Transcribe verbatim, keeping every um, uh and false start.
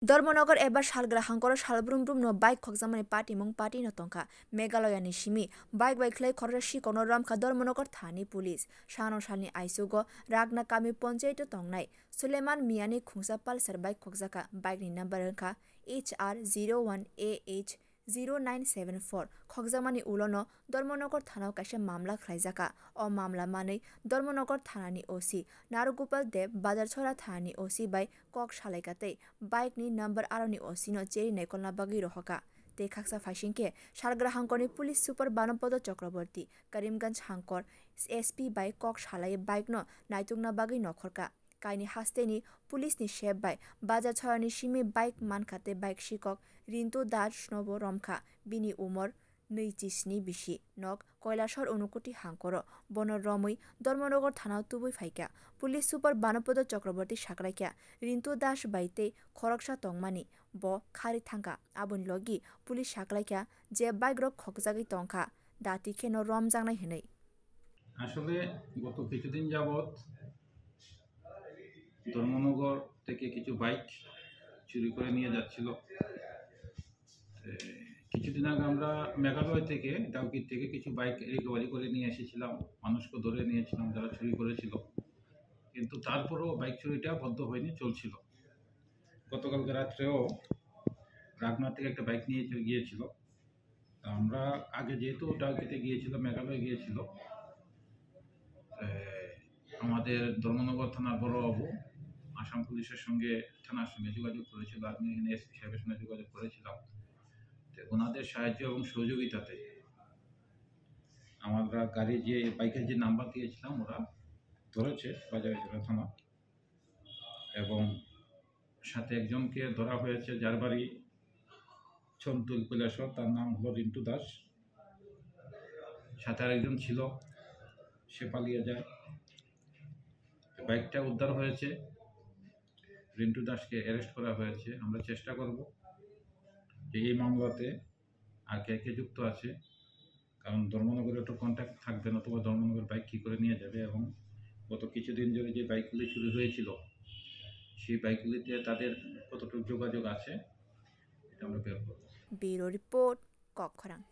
Dharmanagar eba Salgrahangkoro salbrum brumno bike khokjakmani patimung patino tongkha. Meghalaya ni simi bike bai khlai khoroksa sikokno romkha Dharmanagar thani police. Sano salni aisugo Ragna kami ponchayato tongnai Suleiman Miyani khungsa Pulsar bike khokjakha. Bike ni number wngkha H R zero one A H zero nine seven four. Khokjakmani ulono Dharmanagar thanao kaisa mamla khlaijakha. O mamla manwi Dharmanagar thanani O C Narugopal Deb, Bazarchora thanani O C bai kok salaikha tei bike ni number aroni O C no cheri naikolna bagwi rohorkha. Tei khaksa phaisingkhe Salgrahangkorni police super Banopodo Chakraborty, Karimganj hangkor S P bai kok salai bike no naitukna bagwi nokhorkha. Kaini hasteni police ni sep bai Bazarchorani simi bike mankha tei bike sikok Rintu Das nobo romkha. Bini umor nwi chisni bisi, nok Koilasor Unukoti hangkoro. Bono romwi Dharmanagar thanao tubui phaikha. Police super Banopodo Chakraborty saklaikha, Rintu Das bai tei khoroksa tongmani, bo khari thangkha. Aboni logi police saklaikha je bike rok khokjagwi tongkha, dati kheno romjaknai hwnwi. আসলে গত কিছুদিন যাবৎ ধর্মনগর থেকে কিছু বাইক চুরি করে নিয়ে যাচ্ছিল। এ, কিছুদিন আগে আমরা মেঘালয় থেকে, ডাউকি থেকে কিছু বাইক রিকভারি করে নিয়ে এসেছিলাম, মানুষকে ধরে নিয়েছিলাম যারা চুরি করেছিল, কিন্তু তারপরেও বাইক চুরিটা বন্ধ হয়নি, চলছিল। গতকালকে রাত্রেও রাগনা থেকে একটা বাইক নিয়ে চলে গিয়েছিল। তো আমরা আগে যেহেতু ডাউকিতে গিয়েছিল, মেঘালয় গিয়েছিল, এ, আমাদের ধর্মনগর থানার বড়বাবু আসাম পুলিশের সঙ্গে, থানার সঙ্গে যোগাযোগ করেছিল। আমি এখানে এসপি সাহেবের সঙ্গে যোগাযোগ করেছিলাম। তো ওনাদের সাহায্য এবং সহযোগিতাতে আমরা গাড়ি যে বাইকের যে নাম্বার দিয়েছিলাম, ওরা ধরেছে বাজারছড়া থানা। এবং সাথে একজনকে ধরা হয়েছে, যার বাড়ি ছন্তুল কৈলাসহর, তার নাম হলো রিন্টু দাস। সাথে আরেকজন ছিল, সে পালিয়ে যায়। বাইকটা উদ্ধার হয়েছে, রিন্টু দাসকে অ্যারেস্ট করা হয়েছে। আমরা চেষ্টা করব যে এই মামলাতে আর কে কে যুক্ত আছে, কারণ ধর্মনগরে তো কন্ট্যাক্ট থাকবে না, অথবা ধর্মনগর বাইক কী করে নিয়ে যাবে। এবং গত কিছুদিন ধরে যে বাইকগুলি চুরি হয়েছিল, সেই বাইকগুলিতে তাদের কতটুকু যোগাযোগ আছে, এটা আমরা বের করব। Bureau report, Kokkhorang.